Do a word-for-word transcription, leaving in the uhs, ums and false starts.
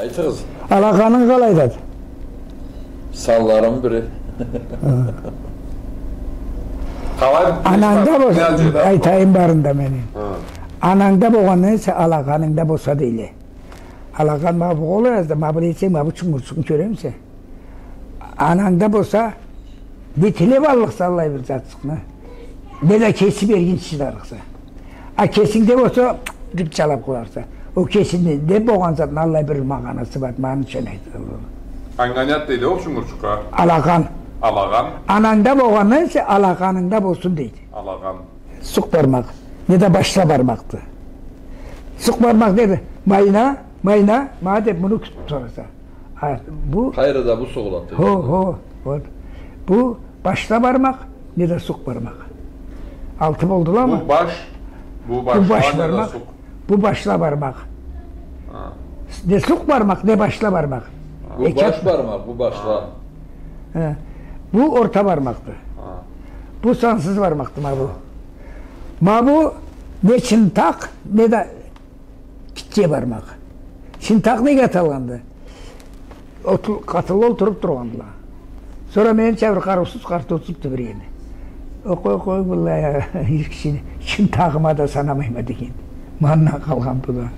Айтыгъыз. Алакъанынг къалайдады? Санларымы бири. Къалай? Анангда болса, айтайым барын да мени. Анангда болгъандан эсе алакъанынгда болса дейле. Алакъан ма бу къолу язды, ма бу эсе, ма бу чунгурчукъну кёремисе? Анангда болса, не тилеб аллыкъса аллай бир затчыкъны, не да кеси бергинчи чыдарыкъса. А кесингде болса, деп джалаб къоярса. Ол кесингде болгъан затны аллай бир магъанасы бар, ма аны ючюн айтылады. Анга не ат дейле ол чунгурчукъгъа? Алакъан. Алакъан. Анангда болгъандан эсе алакъанынгда болсун дейди. Алакъан. Сукъ бармакъ. Не да башла бармакъды. Сукъ бармакъ деди. Майна, майна, ма деп муну кютюб тураса. А бу... Къайрыда бу сукъ болады. Хо, хо, вот. Бу башла бармакъ, не да сукъ бармакъ. Алты болдуламы? Бу баш, бу башла, не да сукъ. Бу башла бармакъ. Не сукъ бармакъ, не башла бармакъ. Бу баш бармакъ, бу башла. Хы. Бу орта бармакъды. Бу сансыз бармакъды, ма бу. Ма бу не чынтакъ, не да гитче бармакъ. Чынтакъ неге аталгъанды? Къатынла олтуруб тургъандыла. Сора менича бир къарыусуз къарт отурубду бир ерине. О, къой, къой, быллай, эр кишини чынтагъыма да санамайма деген. Мандан къалгъан бу да.